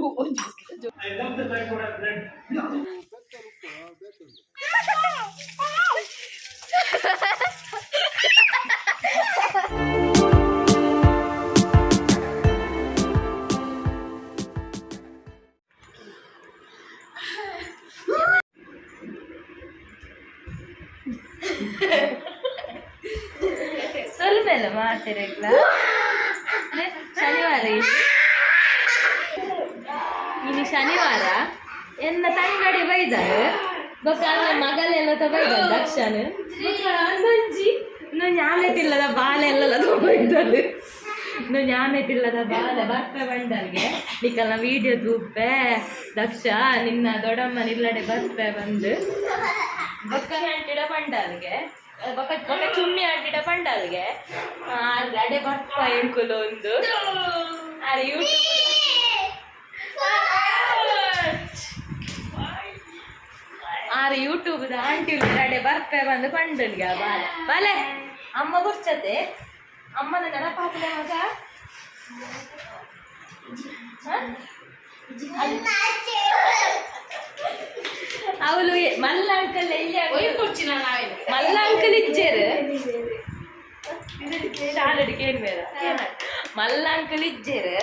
I love the fact what I've read. ಸೊಲ್ಮೆಲ್ಲ ಮಾತಿರಗ್ಲ ಶನಿವಾರ ಇನಿ. ಇನಿ ಶನಿವಾರ ಎನ್ನ ತಂಗಡಿ ಬೈದಾರೆ ಬೊಕ್ಕ ಅಲ್ಲ ಮಗಲೆಲ್ಲ ಬೈದಾರೆ ದಕ್ಷನ್ ಬೊಕ್ಕ ನಂಜಿ ಜ್ಞಾನ ತಿಲ್ಲದ ಬಾಲೆಲ್ಲ ಬೈದಾರೆ ಜ್ಞಾನ ತಿಲ್ಲದ ಬಾಲೆ ಬರ್ಪೆ ಬಂಡಲ್ಗೆ ನಿಕಲ್ನ ವಿಡಿಯೋ ತೂಪೆ ದಕ್ಷ ನಿನ್ನ ದೊಡ್ಡಮ್ಮ ನಿಲ್ಲಡೆ ಬರ್ಪೆ ಬಂದು ಬೊಕ್ಕ ಅಂಟಿಡ ಪಂಡಲ್ಗೆ ಬೊಕ್ಕ ಬೊಕ್ಕ ಚುಮ್ಮಿ ಅಂಟಿಡ ಪಂಡಲ್ಗೆ ಅಡೆ ಬರ್ಪ ಎಂಕುಲು ಒಂದು ಆರ್ ಯೂಟ್ಯೂಬ್ ಆರ್ ಯೂಟ್ಯೂಬ್ ಆಂಟಿ ಅಡೆ ಬರ್ಪೆ ಬಂದು ಪಂಡಲ್ಗೆ ಬಾಲೆ ಬಾಲೆ ಅಮ್ಮ ಗುರ್ಚತೆ ಅಮ್ಮನ ನೆನಪಾತಲೆ ಮಗ ಹ? ಅವಳು ಮಲ್ಲ ಅಂಕಲ್ ಎಲ್ಲಿ ಮಲ್ಲ ಅಂಕಲ್ ಇಜ್ಜೇರು ಶಾಲೆಡ್ ಕೇಳ್ಬೇಡ ಮಲ್ಲ ಅಂಕಲ್ ಇಜ್ಜೇರು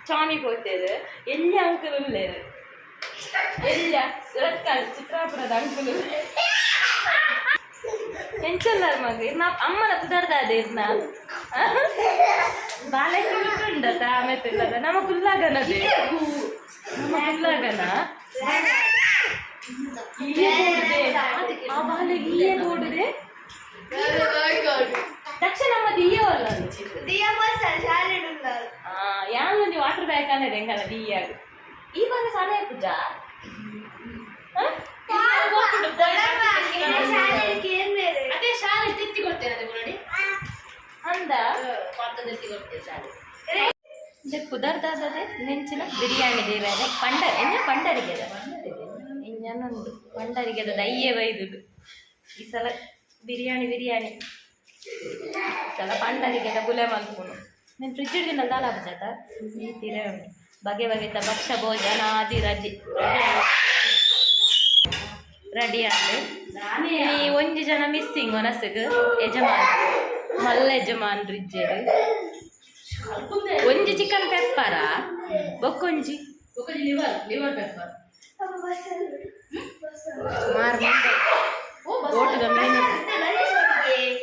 ಚಾಮಿ ಪೋತೇರು ಎಲ್ಲಿ ಅಂಕಲ್ ಉಲ್ಲೇರು ಎಲ್ಲ ಸುರತ್ಕಲ್ ಚಿತ್ರಾಪುರದ ಅಂಕಲ್ ಎಂಚಲ್ಲಾರ ಮಗ ಇರ್ನ ಅಮ್ಮನ ಪುದರ್ದಾದೆ ಇರ್ನ ಬಾಲೆ ಕುಲ್ಕುಂಡತ ಆಮೇಲೆ ನಮ್ಮ ಕುಲ್ಲಾಗನದೆ ನಮ್ಮ ಕುಲ್ಲಾಗನ ಈಯೆ ಬೋಡುದೆ ಆ ಬಾಲೆ ಈಯೆ ಬೋಡುದೆ ತಕ್ಷಣ ನಮ್ಮದು ಈಯೆ ಅಲ್ಲ ಯಾನ್ ಒಂಜಿ ವಾಟರ್ ಬ್ಯಾಗ್ ಅನ್ನೋದು ಎಂಗಲ್ಲ ದಿಯ್ಯಾಗ ಈ ಬಾಲೆ ಸಣ್ಣ ಪೂಜಾ ಅದೇ ಶಾಲೆ ತಿತ್ತಿ ಕೊಡ್ತೇನೆ ಅದಕ್ಕೆ ನೋಡಿ ಅಂದ ಪಾತ್ರ ತಿತ್ತಿ ಕೊಡ್ತೇನೆ ಶಾಲೆ ಪುದರ್ದಾದದೆ ನೆಂಚಿನ ಬಿರಿಯಾನಿ ದೇವರೆ ಪಂಡ ಎಂಜ ಪಂಡರಿಗೆ ಎಂಜನುಂಡು ಪಂಡರಿಗೆ ದಯ್ಯೆ ಬೈದುಡು ಈ ಸಲ ಬಿರಿಯಾನಿ ಬಿರಿಯಾನಿ ಈ ಸಲ ಪಂಡರಿಗೆ ಬುಲೆ ಮಲ್ಪುನು నేను ಫ್ರಿಜ್ ಹಿಡಿದಿನ ದಾಲ ಜಾತ ಈ ತೀರೆ ಉಂಟು ಬಗೆ ಬಗೆತ ಭಕ್ಷ ಭೋಜನ ಆದಿ ರಜಿ ರೆಡಿ ಆದ ಈ ಒಂಜಿ ಜನ ಮಿಸ್ಸಿಂಗ್ ಒನಸಗ್ ಯಜಮಾನ್ ಮಲ್ಲ ಯಜಮಾನ್ ರಿಜ್ಜೆರ್ ಒಂಜಿ chicken pepper ಬೊಕ್ಕೊಂಜಿ liver liver pepper ಸುಮಾರು ಮಂದಿ ಓಟದ ಮೀನು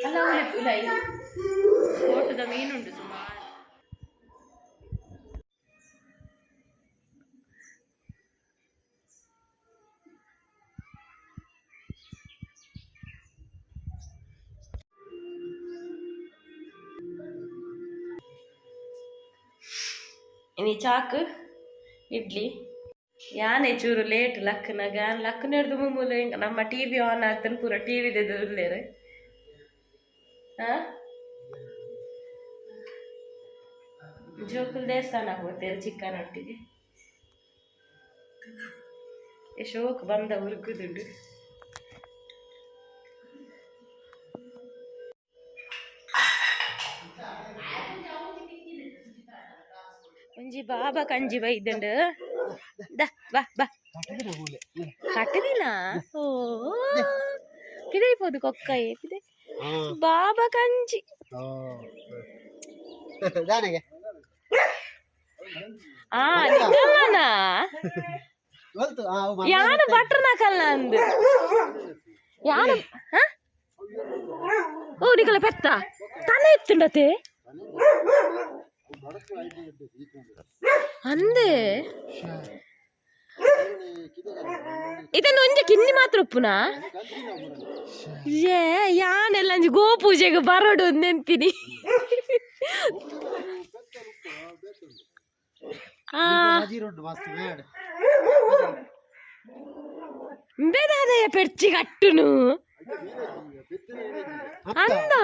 ಅಲ್ಲ ಅವ್ರೆ ಇಲ್ಲ, ಇಲ್ಲ. ಓಟದ ಮೀನುಂಟು ಸುಮಾರು. ಇನಿ ಚಾಕ್ ಇಡ್ಲಿ ಯಾನೆ ಚೂರು ಲೇಟ್ ಲಕ್ಕನಾಗ ಲಕ್ಕನ ಹಿಡ್ದು ಮುಮ್ಮೂಲು ಹಿಂಗೆ ನಮ್ಮ ಟಿ ವಿ ಆನ್ ಆಗ್ತಾನೆ ಪೂರ ಟಿ ವಿ ಉಲ್ಲೇರು ಹಾಂ ಜೋಕುಲ್ ದೇವಸ್ಥಾನ ಹೋಗ್ತೇವೆ ಚಿಕ್ಕನೊಟ್ಟಿಗೆ ಶೋಕ್ ಬಂದ ಉರ್ಗುದುಂಡು ಒಂಜಿ ಬಾಬಾ ಕಂಜಿ ಬೈದುಂಡು the ಬಾ ಬಾ ಕಟ್ಟದಿನ ಓ ಪಿದೈಪೋದು ಕೊಕ್ಕಯಿ ಪಿದೈ ಬಾಬಾ ಕಂಜಿ ದಾನೆಗೆ ಆ ನಿಗಮನ ಗೊತ್ತು ಯಾನು ಬಟ್ರನ ಕಲ್ಲ ಅಂದು ಯಾನು ಹ? ಓ ನಿಕಲ ಪೆತ್ತ ತಲೆ ಎತ್ತುಂಡತೆ ಅಂದೆ ಇದನ್ನು ಒಂಜಿ ಕಿನ್ನಿ ಮಾತ್ರ ಉಪ್ಪುನಾ ಏ ಯಾನೆಲ್ಲ ಅಂಜಿ ಗೋಪೂಜೆಗೆ ಬರೋಡು ನೆನ್ಪಿನಿ ಆ ಜೀರುಂಡು ಮಸ್ತ್ ಬೇಡ ಬೇದಾದಯ ಪೆರ್ಚಿ ಕಟ್ಟುನು ಅಂದ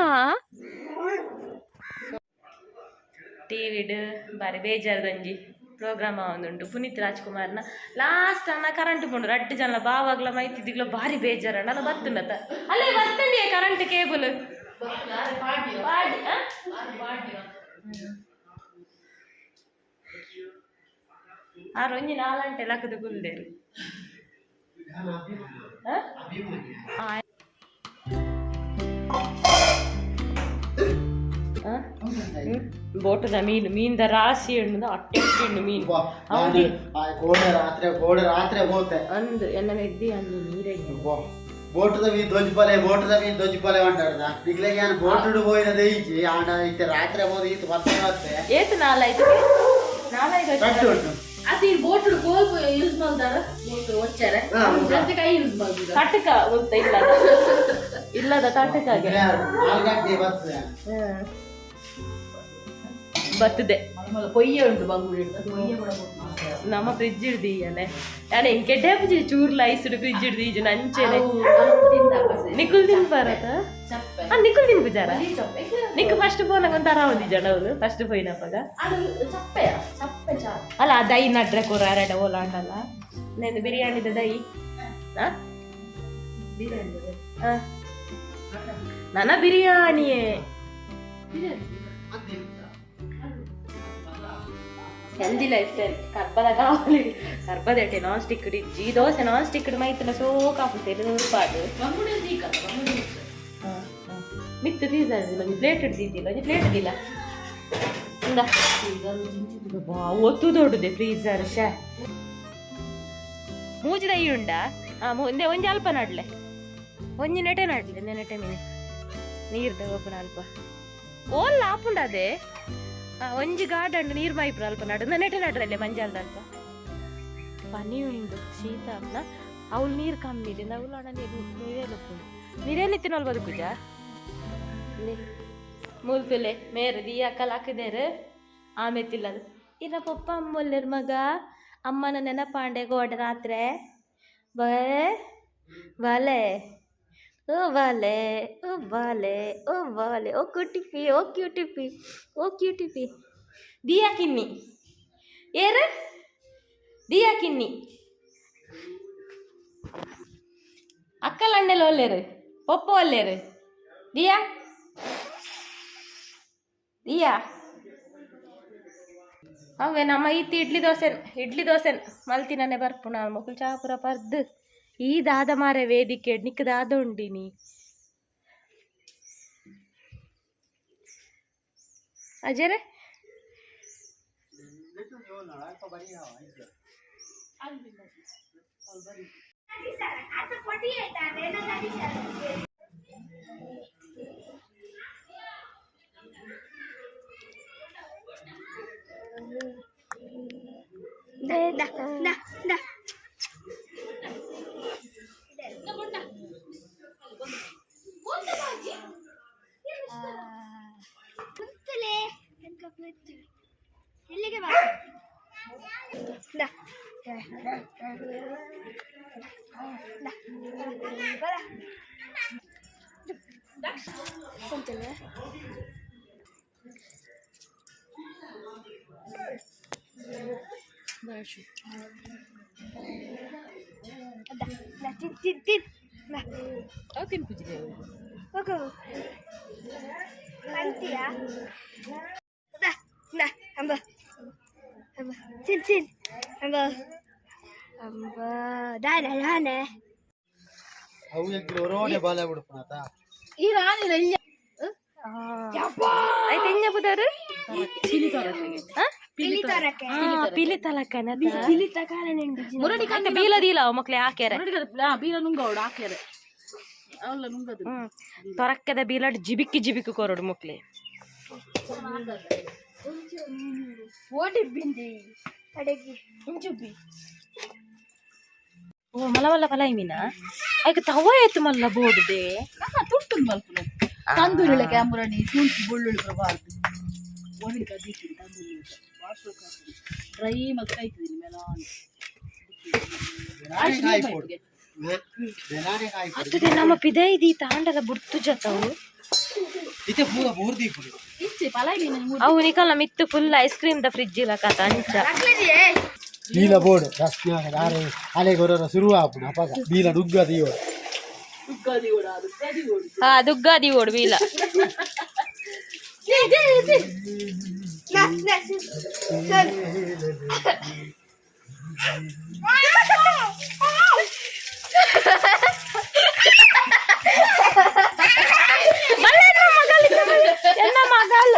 ಟಿವಿಡ್ ಬಾರಿ ಬೇಜಾರ್ದಂಜಿ ಪ್ರೋಗ್ರಾಮ್ ಒಂದುಂಟು ಪುನೀತ್ ರಾಜ್ಕುಮಾರ್ನ ಲಾಸ್ಟ್ ಅನ್ನ ಕರೆಂಟ್ ಪೋಂಡು ರಡ್ಡು ಜನ ಬಾವಾಗ್ಲ ಮೈತಿದ್ದಿಗ್ಲ ಭಾರಿ ಬೇಜಾರಣ್ಣ ಅಲ್ಲ ಬತ್ತುಂಡತ ಅಲ್ಲೇ ಬತ್ತಂಡಿಯೇ ಕರೆಂಟ್ ಕೇಬಲ್ ಪಾಡಿ ಆ? ಆರು ಒಂಜಿ ನಾಲಂಟೆ ಲಕ್ಕದ ಕುಲ್ದೇರು. ಆ? ಆ? ಬೋಟದ ಮೀನು, ಮೀನ್ದ ರಾಶಿ ಹಣ್ಣು, ಅಟ್ಟೆ ಅಟ್ಟೆ ಮೀನು. ನಾನು ಕೋಡೆ ರಾತ್ರಿ, ಕೋಡೆ ರಾತ್ರಿ ಹೋತೆ. ಅಂದು ಎನ್ನ ಮೆಗ್ದಿ ಅಂದು ನೀರೇ. ಬೋಟದ ಮೀನ್ ದೊಜ್ಜಿಪಲೆ, ಬೋಟದ ಮೀನ್ ದೊಜ್ಜಿಪಲೆ ಅಂಟಾಡ್ದ ನಿಗ್ಲೆಗೆ. ಯಾನ್ ಬೋಟುಡು ಪೋಯಿನ ದೈಜಿ ಆಂಡ ಇತ್ತೆ ರಾತ್ರಿ ಹೋದ ಈತ್ ಬರ್ತೆ ಬರ್ತೆ. ಏತು ನಾಲೈದು ನಾಲೈದು. ಕಟ್ಟು ಉಂಟು. ಅದು ಈ ಬೋಟ್ ಕೋಲ್ ಯೂಸ್ ಮಾಡ್ತಾರ, ಬೋಟ್ ಒಚ್ಚಾರೆ. ಹಾ, ಹೌದಾ? ಜೊತೆ ಕೈ ಯೂಸ್ ಮಾಡ್ತಿದ್ದ. ತಟಕ ಉಂತ ಇಲ್ಲದ ಇಲ್ಲದ ತಟಕಾಗೆ. 4 ಗಂಟೆ ಬರ್ತದೆ. ಬತ್ತದೆ. ಮಲ್ಲ ಪೊಯ್ಯೆ ಉಂಟು, ಬಂಗುಡೆ ಉಂಟು, ಪೊಯ್ಯೆ ಕೂಡ ಬೋಟ್. ನಮ್ಮ ಫ್ರಿಜ್ ಹಿಡ್ದು ಯಾನೆ ಇಂಕೆಡ್ಡೆ ಪೂಜೆ ಚೂರ್ಲ ಐಸ್ ಫ್ರಿಜ್ ಹಿಡ್ದು ಈಜು ನಂಚೆನೆ. ನಿಕುಲ್ ತಿನ್ ಬಾರತ. ಚಪ್ಪೆ. ಆ ನಿಕುಲ್ ತಿನ್ ಪೂಜಾರ. ಬಲಿ ಚಪ್ಪೆ. ನಿಕ್ ಫಸ್ಟ್ ಪೋನಾಗ ಒಂಥರ ಒಂದು ಜನ ಅವನು ಫಸ್ಟ್ ಪೋಯಿನಪ್ಪಗ. ಅದು ಚಪ್ಪೆಯ ಚಪ್ಪೆ ಚಾರು. ಅಲ್ಲ, ಆ ದೈ ನಡ್ರೆ ಕೊರ ಅರಡ ಓಲ ಆಂಡಲ್ಲ ನೇನು ಬಿರಿಯಾನಿದ ದೈ. ಆ? ಬಿರಿಯಾನಿ. ಆ. ನನ್ನ ಬಿರಿಯಾನಿಯೇ ಹೆಲ್ದಿ ಲೈಫ್ ಸ್ಟೈಲ್. ಕರ್ಬದ ಕಾವಲಿ ಕರ್ಬದ ಎಟ್ಟೆ ನಾನ್ ಸ್ಟಿಕ್ ಇಜ್ಜಿ ದೋಸೆ ನಾನ್ ಸ್ಟಿಕ್ ಮೈತನ ಸೋಕ್ ಆಪುಂಡು ಪಾಡು. ಬಂಗುಡೆ ದೀಕಲ್ಲ, ಬಂಗುಡೆ ಮಿಕ್ಸ್. ಮಿತ್ತು ಫೀಸ್ ಆದಿಲ್ಲ, ಒಂಜಿ ಪ್ಲೇಟ್ ಹಿಡ್ದಿದ್ದಿಲ್ಲ, ಒಂಜಿ ಪ್ಲೇಟ್ ಇದ್ದಿಲ್ಲ. ಇಂದ ಒತ್ತು ದೊಡ್ಡದೆ ಫ್ರೀಸರ್. ಶೇ, ಮೂಜಿದ ಈ ಉಂಡಾ? ಆ ಮುಂದೆ ಒಂಜಿ ಅಲ್ಪ ನಡ್ಲೆ, ಒಂಜಿ ನೆಟೆ ನಡ್ಲೆ ನೆನೆಟೆ ಮೀನು ನೀರ್ದ ಒಪ್ಪನ ಅಲ್ಪ ಓಲ್ಲ ಆಪುಂಡ ಅದೇ. ಆ ಒಂಜಿ ಗಾರ್ಡನ್ ನೀರ್ ಮೈಪ್ರ ಅಲ್ಪ ನಡು ನೆಟೆ ನಡ್ರಲ್ಲೇ ಮಂಜಾಲ್ದ ಅಲ್ಪ ಪನಿ ಉಂಡು. ಶೀತ ಅಪ್ನ ಅವ್ಲು ನೀರು ಕಮ್ಮಿ ಇದೆ. ಅವ್ಲು ಅಣ್ಣ ನೀರು ನೀರೇ ಉಪ್ಪುಂಡು, ನೀರೇನು ತಿನ್ನೋಲ್ ಬದುಕುಜಾ. ಮುಲ್ತುಲೆ ಮೇರೆ ದಿಯಾಕಲ್ ಹಾಕಿದೇರು ಆಮೇತಿಲ್ಲದು ಇನ್ನ ಪಪ್ಪ ಅಮ್ಮೊಲ್ಲೆರ್ ಮಗ ಅಮ್ಮನ ನೆನಪಾಂಡೆ ಗೋಡೆ ರಾತ್ರಿ. ಬೇ ಬಾಲೆ, ಓ ಬಾಲೆ, ಓ ಬಾಲೆ, ಓ ಬಾಲೆ, ಓ ಕ್ಯೂಟಿಪಿ, ಓ ಕ್ಯೂಟಿಪಿ, ಓ ಕ್ಯೂಟಿಪಿ. ದಿಯಾ ಕಿನ್ನಿ ಏರು, ದಿಯಾ ಕಿನ್ನಿ. ಅಕ್ಕಲ ಅಣ್ಣೆಲ್ಲ ಒಲ್ಲೇರು, ಪಪ್ಪ ಒಲ್ಲೇರು. ದಿಯಾ, ದಿಯಾ. ಅವೇ ನಮ್ಮ ಇತ್ತಿ ಇಡ್ಲಿ ದೋಸೆ, ಇಡ್ಲಿ ದೋಸೆ ಮಲ್ತಿನನೆ ಬರ್ಪುಣ. ಮೊಕುಲು ಚಾಪುರ ಪರ್ದು ಈ ದಾದ ಮಾರೆ ವೇದಿಕೆ ನಿಕ್ ದಾದ ಉಂಡಿನಿ ಅಜರೆ. ಇಲ್ಲಿಗೆ ಬಾ. ದಾ. ದಾ. ಬರ. ಕುಂತಲೆ. ದಾ, ದಾ, ತಿನ್ ತಿನ್ ತಿನ್ ಬಾ. ಅವು ತಿನ್ಪುಜಿದೆ. ಹೋಗು ಅಂತೀಯಾ? ದಾ ದಾ, ಅಂಬ ಅಂಬ, ತಿನ್ ತಿನ್, ಅಂಬ ಅಂಬ, ದಾನೆ ದಾನೆ. ಅವು ಎಂಕ್ಲು ರೋಡೆ ಬಾಲೆ ಬಿಡ್ಪುಣತ. ಈ ರಾಣಿಲ ಇಲ್ಲ. ಆಯ್ತು, ಎಂಜ ಪುದಾರು? ಪಿಲಿ ತರಕ್ಕೆ. ಪಿಲಿ ತಲಕನ. ಪಿಲಿ ತಕಾಲ ನಿಂಡು. ಮುರಡಿ. ಬೀಲ ದೀಲ ಮಕ್ಳೆ ಹಾಕ್ಯಾರೆ. ಬೀರ ನುಂಗವಡು ಹಾಕ್ಯಾರೆ ಅವಲ್ಲ ನುಂಗದು. ಹ್ಮ್, ತೊರಕ್ಕದ ಬೀಲಾಡ್ ಜಿಬಿಕ್ಕಿ ಜಿಬಿಕ್ಕಿ ಕೊರಡು ಮಕ್ಳೆ. ಓಡಿ ಬಿಂದಿ ಅಡಗಿ ಇಂಚುಬಿ. ಓ ಮಲ್ಲ ಮಲ್ಲ ಫಲ ಮೀನ ಐಕ್ ತವ ಆಯ್ತು ಮಲ್ಲ ಬೋಡ್ದೆ. ತುಟ್ಟು ಮಲ್ಪುನ ತಂದೂರಿ ಕ್ಯಾಮುರಣಿ ಶುಂಠಿ ಬೆಳ್ಳುಳ್ಳಿ ಬರಬಾರ್ದು. ಒಣಗಿ ದೀತೀನಿ ತಂದೂರಿ ಡ್ರೈ ಮತ್ತೆ ಕಾಯ್ತಿದ್ದೀನಿ ಮೇಲಾನ್. ಕಾಯಿ ಪೊಡು, ಬೆಲಾನೆ ಕಾಯಿ ಪೊಡು. ಅತ್ತದೆ ನಮ್ಮ ಪಿದೈ ದೀ ತಾಂಡದ ಬುಡ್ತು ಜತವು. ಇತ್ತೆ ಪೂರ ಬೂರ್ದಿ ಪುಡು. ಇಚ್ಚೆ ಪಲಾಯಿ ಮೀನು. ಅವು ನಿಕಲ್ಲ ಮಿತ್ತು full ice cream the fridge ಇಲ್ಲ ಕತ ಅಂಚ. ಬೀಲ ಬೋಡು ರಸ್ತೆ ದಾರೆ ಅಲೆ ಗೊರರ ಶುರು ಆಪುಣ ಅಪಗ ಬೀಲ ಡುಗ್ಗ ದೀವೋ. ದುಗ್ಗಾದಿ ಓಡ, ದುಗ್ಗಾದಿ ಓಡು. ಹಾ, ದುಗ್ಗಾದಿ ಓಡು ಬೀಲ. ನಾ ನಾ ಸರ್. ಬಲ್ಲೆ ಎನ್ನ ಮಗಲ್ ಎನ್ನ ಮಗಲ್.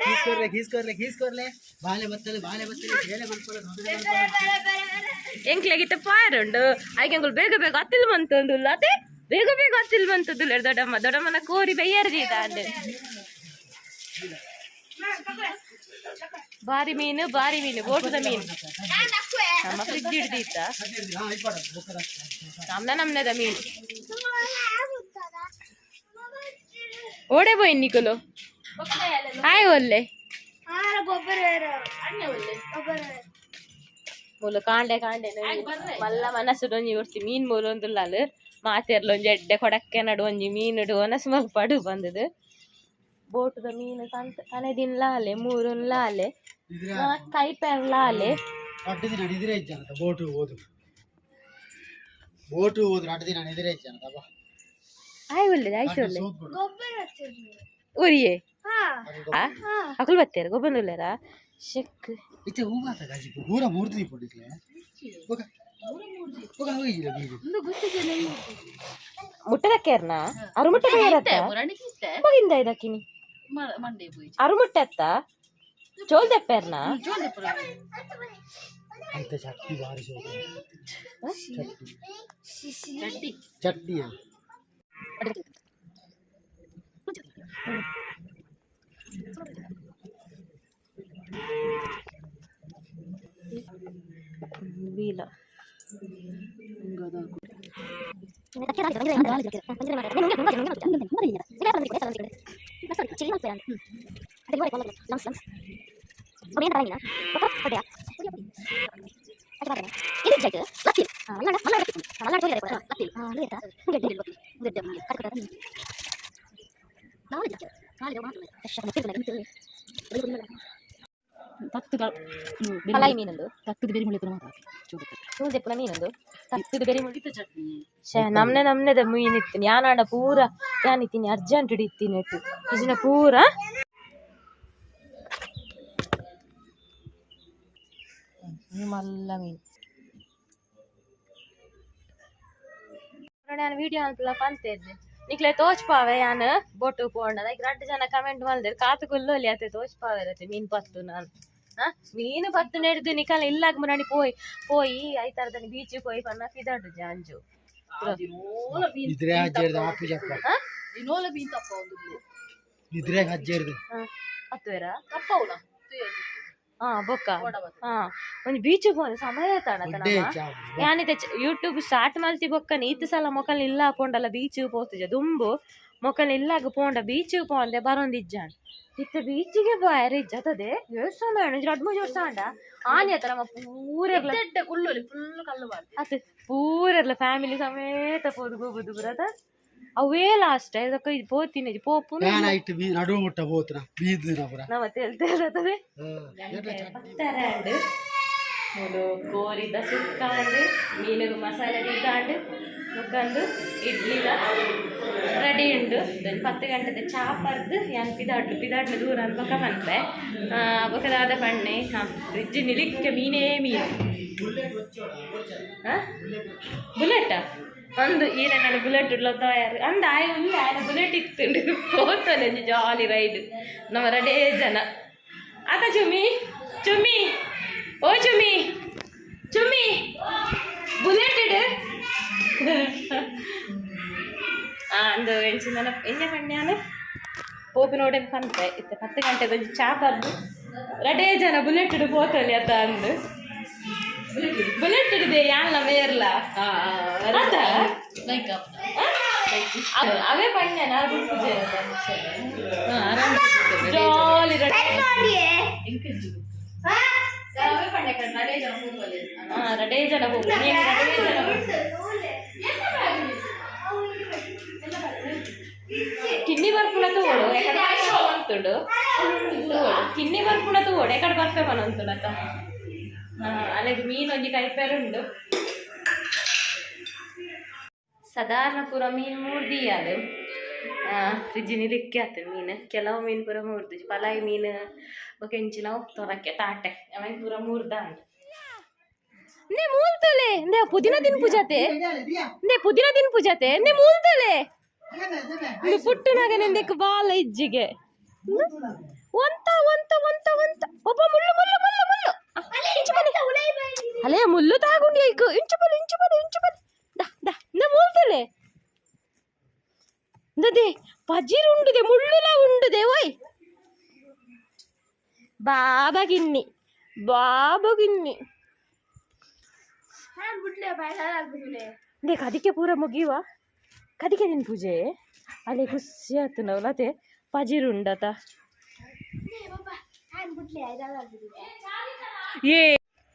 ಕೀಸ್ಕೊರ್ಲೆ, ಕೀಸ್ಕೊರ್ಲೆ, ಕೀಸ್ಕೊರ್ಲೆ. ಬಾಲೆ ಬತ್ತಲೆ, ಬಾಲೆ ಬತ್ತಲೆ, ಬೇಲೆ ಮನ್ಪೊಲೆ, ತೊಂದರೆ ಮನ್ಪೊಲೆ. ಎಂಕ್ಲೆಗಿತ್ತ ಪಾಯರ್ ಉಂಡು. ಐಕೆ ಅಂಕುಲು ಬೇಗ ಬೇಗ ಅತ್ತಿಲ್ ಬಂತೊಂದುಲ್ಲ. ಅದೇ ಬೇಗ ಬೇಗ ಅತ್ತಿಲ್ ಬಂತದುಲ್ಲ. ದೊಡ್ಡಮ್ಮ, ದೊಡ್ಡಮ್ಮನ ಕೋರಿ ಬೈಯರ್ದಿ ಅಂದೆ. ಬಾರಿ ಮೀನು, ಬಾರಿ ಮೀನು, ಬೋಟದ ಮೀನು. ನಮ್ಮ ಫ್ರಿಜ್ ಹಿಡ್ದಿತ್ತ. ಹಾ, ಇಪ್ಪಡ, ಬೊಕ್ಕದ. ನಮ್ನ ನಮ್ನದ ಮೀನು. ಓಡೆ ಬೋಯ್ ನಿಕುಲು? ಹಾಯ್ ಒಲ್ಲೆ. ಗೊಬ್ಬರ. ಗೊಬ್ಬರ. ಮೂಲು ಕಾಂಡೆ ಕಾಂಡೆ ಮಲ್ಲ ಮನಸ್ಸು ಒಂಜಿ ಕೊಡ್ತಿ ಮೀನ್ ಮೂಲು ಒಂದುಲ್ಲಾಲ್ ಮಾತೆರ್ಲ ಒಂಜಿ ಎಡ್ಡೆ ಕೊಡಕ್ಕೆ ನಡು ಒಂಜಿ ಮೀನುಡು ಒನಸ್ ಮಲ್ಪಡು ಬಂದದು. ಬೋಟುದ ಮೀನು ಕಂತ ಕನೆ ದಿನ್ಲಾಲೆ ಮೂರುನ್ಲಾಲೆ. ಇದ್ರೆ ಕೈಪೆರ್ಲಾಲೆ. ಅಡ್ಡ ದಿನ ಇದ್ರೆ ಇಜ್ಜಾನದ ಬೋಟು ಓದು, ಬೋಟು ಓದು. ಅಡ್ಡ ದಿನ ಎದುರೇ ಇಜ್ಜಾನದ ಬಾ. ಆಯ್ ಒಲ್ಲೆದ ಆಯ್ತು ಒಲ್ಲೆ. ಸೋತ್ಬಿಡು. ಗೊಬ್ಬರ. ಉರಿಯೇ. ಹಾ. ಆ ಅಕುಲು ಬತ್ತೇರು ಗೊಬ್ಬಂದುಲ್ಲೇರಾ ಶೆಕ್. ಇತ್ತೆ ಹೂ ಮಾತ ಗಾಜಿಪು ಊರ ಮೂರ್ತಿ ಪೊಡಿಕ್ಲೆ ಬೊಕ ಬೊಕ ಹೋಗಿಲ್ಲ ಬೀರು. ಮುಟ್ಟದಕ್ಕೇರ್ನ ಅರು ಮುಟ್ಟೆ ಬೇರತ್ತ. ಮುರಣಿಗಿತ್ತೆ. ಮುಗಿಂದ ಇದಕ್ಕಿನಿ. ಮಂಡೆ ಪೋಯಿ. ಅರು ಮುಟ್ಟೆತ್ತ ಚೋಲ್ ದೆಪ್ಪೇರ್ನ. ಅಂತ ಚಟ್ನಿ ಬಾರಿ ಸೋಕು. ಚಟ್ನಿ. ಚಟ್ನಿಯಾ? ವೀಲ. ಪಲಾಯಿ ಮೀನೊಂದು. ತಕ್ಕದ ಬೇರೆ ಮುಳ್ಳಿ ಮಾತ್ರ. ಚೋಲ್ ದೆಪ್ಪುನ ಮೀನೊಂದು ತತ್ತದ ಬೇರೆ ಮುಳ್ಳಿ. ಚಟ್ನಿ. ಛೇ, ನಮ್ನೆ ನಮ್ನೆದ ಮೀನ್ ಇತ್ತೀನಿ ಯಾನಾಂಡ ಪೂರ ಯಾನ್ ಇತ್ತೀನಿ ಅರ್ಜೆಂಟ್ ಹಿಡಿತೀನಿ ಇಟ್ಟು ಇಜಿನ ಪೂರ ಮಲ್ಲ ಮೀನು. ನಾನು ವಿಡಿಯೋ ಅನ್ಪಲ ಪಂತೇರ್ನೆ ನಿಕ್ಲೆ ತೋಚ್ಪಾವೆ. ಯಾನ್ ಬೋಟು ಪೋಂಡ ಲೈಕ್ ರಡ್ಡ್ ಜನ ಕಮೆಂಟ್ ಮಲ್ದೆರ್ ಕಾತು ಕುಲ್ಲೊಲಿ ಅತೆ ತೋಚ್ಪಾವೆ ಅತೆ ಮೀನ್ ಪತ್ತು. ನಾನು ಆ ಮೀನು ಪತ್ತು ನೆಡ್ದು ನಿಕಲ್ ಇಲ್ಲಾಗ ಮುರಾಣಿ ಪೋಯ್ ಪೋಯಿ ಐತಾರದನಿ ಬೀಚ್ ಪೋಯ್ ಪನ್ನ ಫಿದಾಡು ಜಾಂಜು. ಇದ್ರೆ ಹಜ್ಜೇರ್ದ ಆಪು ಜಪ್ಪ. ದಿನೋಲ ಮೀನ್ ತಪ್ಪ ಒಂದು. ಇದ್ರೆ ಹಜ್ಜೇರ್ದು. ಹತ್ತುವೆರಾ? ತಪ್ಪವುಲ. ಹಾ, ಬೊಕ್ಕ ಹಾ ಒಂಜಿ ಬೀಚ್ ಪೋನೆ ಸಮಯ ತಾಣ. ಒಡ್ಡೆ ಚಾವು. ಯಾನಿತೆ ಯೂಟ್ಯೂಬ್ ಸ್ಟಾರ್ಟ್ ಮಲ್ತಿ ಬೊಕ್ಕ ಈತ್ ಸಲ ಮೊಕಲ್ ಇಲ್ಲ ಪೋಂಡಲ ಬೀಚ್ ಪೋತುಜ. ದುಂಬು ಮೊಕಲ್ ಇಲ್ಲಾಗ ಪೋಂಡ ಬೀಚ್ ಪೋಂದೆ ಬರೊಂದಿಜ್ಜಾಂಡ್. ಇತ್ತೆ ಬೀಚಿಗೆ ಬಾಯರೆ ಇಜ್ಜತದೆ. ಏಸ್ ಸಮಯ ಒಂಜಿ ರಡ್ಡ್ ಮೂಜಿ ವರ್ಷ ಆಂಡ. ಆನಿ ಅತ್ತ ನಮ್ಮ ಪೂರೆರ್ಲ ಎಡ್ಡೆ ಕುಲ್ಲೊಲಿ ಫುಲ್ ಕಲ್ಲು ಬಾರ್ದು. ಅತ್ ಪೂರೆರ್ಲ ಫ್ಯಾಮಿಲಿ ಸಮೇತ ಪೋದು ಗೊಬ್ಬುದು ಬುರದ. ಅವೇ ಲಾಸ್ಟ್ ಇದಕ್ಕ ಪೋತಿನ ಪೋಪುನ. ಯಾನ್ ಐಟ್ ಬೀ ನಡುವು ಮುಟ್ಟ ಪೋತುನ ಬೀದ್ನ ಪುರ. ನಮ್ಮ ತೆಲ್ತೇಲತದೆ. ಎಡ್ಡೆ ಚಟ್ನಿ. ಪತ್ತರಾಂಡ್ ಮೂಲು ಕೋರಿದ ಸುಕ್ಕಾಂಡ್, ಮೀನುಗು ಮಸಾಲೆ ದೀದಾಂಡ್, ಮುಕ್ಕಂದು ಇಡ್ಲಿಲ ರೆಡಿ ಉಂಡು. ಒಂಜಿ 10 ಗಂಟೆದ ಚಾ ಪರ್ದು ಯಾನ್ ಪಿದಾಡ್ಲು ಪಿದಾಡ್ಲು ದೂರ ಅಂದ್ ಬೊಕ ಪನ್ಪೆ. ಬೊಕ ದಾದ ಪಣ್ಣೆ? ಹಾಂ, ಫ್ರಿಜ್ ನಿಲಿಕ್ಕೆ ಮೀನೇ ಮೀನು. ಹಾಂ, ಬುಲೆಟ್ ಅಂದು ಈರೆನ ಬುಲೆಟ್ ಉಡ್ಲ ತಯಾರು ಅಂದ ಆಯ್ ಉಲ್ಲ. ಆಯನ ಬುಲೆಟ್ ಇತ್ತುಂಡು. ಪೋತಲೆ ಒಂಜಿ ಜಾಲಿ ರೈಡ್. ನಮ್ಮ ರಡೇ ಜನ ಆತ. ಚುಮಿ, ಚುಮಿ, ಓ ಚುಮಿ, ಚುಮಿ, ಬುಲೆಟ್ ಇಡು. ಅಂದು ಎಂಚಿನ ಎಂಜ ಪಣ್ಯಾನ ಪೋಪಿ ನೋಡೆ ಪನ್ಪೆ. ಇತ್ತೆ 10 ಗಂಟೆಗೆ ಒಂಜಿ ಚಾ ಪರ್ದು ರಡೇ ಜನ ಬುಲೆಟ್ ಇಡು ಪೋತಲಿ ಅತ್ತ ಅಂದು. ಬುಲೆಟ್ ಹಿಡಿದೆ ಯಾನ್ಲ ಮೇರ್ಲ ಅದ. ಲೈಕ್. ಅವೇ ಪಣ್ಯಾನ ಜಾಲಿ ರಡೆ. ಹಾ, ರಡೇ ಜನ ಹೋಗು ನೀನು, ರಡೇ ಜನ ಹೋಗು. ಕಿನ್ನಿ ಬರ್ಪುಣ ತೋಡು ಎಕಡೆ ಅಂತುಂಡು ತೋಡು. ಕಿನ್ನಿ ಬರ್ಪುಣ ತೋಡು ಎಕಡೆ ಬರ್ಪೆ ಪನಂತುಂಡತ್ತ. ಅಲೆಗ್ ಮೀನ್ ಒಂಜಿ ಕೈಪೆರುಂಡು. ಸಾಧಾರಣ ಪೂರ ಮೀನ್ ಮೂರ್ದಿಯಾಲು. ಫ್ರಿಜ್ ನಿಲಿಕ್ಕೆ ಆತು ಮೀನು. ಕೆಲವು ಮೀನು ಪೂರ ಮೂರ್ದು, ಪಲಾಯಿ ಮೀನು ಬೊಕ ಎಂಚಿನ ತೊರಕ್ಕೆ ತಾಟೆ ಅವೆನ್ ಪೂರ ಮೂರ್ದ ಅಂಡ್. ನೇ ಮೂಲ್ತಲೆ ನೇ ಪುದೀನ ದಿನ ಪೂಜಾತೆ, ನೇ ಪುದೀನ ದಿನ ಪೂಜಾತೆ, ನೇ ಮೂಲ್ತಲೆ ಇಂದು ಪುಟ್ಟುನಾಗ ನಿಂದೆಕ್ ಬಾಲ ಇಜ್ಜಿಗೆ ಒಂತ ಒಂತ ಒಂತ ಒಂತ ಒಬ್ಬ ಮುಳ್ಳು ಮುಳ್ಳು ಮುಳ್ಳು ಮುಳ್ಳು ಇಂಚು ಬನ್ನಿ. ಅಲೇ ಮುಳ್ಳು ತಾಗುಂಡಿ ಐಕು ಇಂಚು ಬಲಿ ಇಂಚು ಬಲಿ ಇಂಚು ಬಲಿ ದಾ ದಾ ನೇ ಮೂಲ್ತಲೆ ದದೆ ಪಜಿರು ಉಂಡುದೆ ಮುಳ್ಳುಲ ಉಂಡುದೆ ಓಯ್ ಬಾಬಾ ಗಿನ್ನಿ ಬಾಬಾ ಗಿನ್ನಿ. ದೇ ಕದಿಕೆ ಪೂರ ಮುಗಿಯುವ ಕದಿಕೆ ದಿನ ಪೂಜೆ ಅಲ್ಲಿ ಖುಷಿ ಆಯ್ತು ನಾವು ಪಜಿರು ಉಂಡತ. ಏ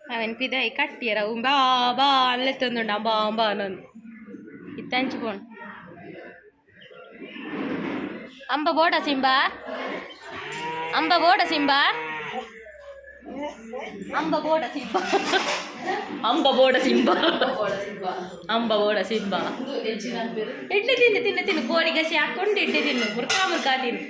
ಅವನ್ ಪಿದಾಯಿ ಕಟ್ಟಿಯರ ಬಾ ಬಾ ಅಲ್ಲೇ ತಂದುಂಡ ಬಾ ಬಾ ನನ್ ಇತ್ತಂಚಿಕೊಂಡು ಅಂಬ ಬೋಡ ಸಿಂಬಾ, ಅಂಬ ಬೋಡ ಸಿಂಬಾ, ಅಂಬ ಬೋಡ ಸಿಂಬಾ, ಅಂಬ ಬೋಡ ಸಿಂಬಾ, ಅಂಬ ಬೋಡ ಸಿಂಬಾ. ಇಡ್ಲಿ ತಿನ್ನು ತಿನ್ನು ತಿನ್ನು, ಕೋಳಿ ಗಸಿ ಹಾಕೊಂಡು ಇಡ್ಲಿ ತಿನ್ನು, ಮುರ್ಕಾ ಮುರ್ಕಾ ತಿನ್ನು.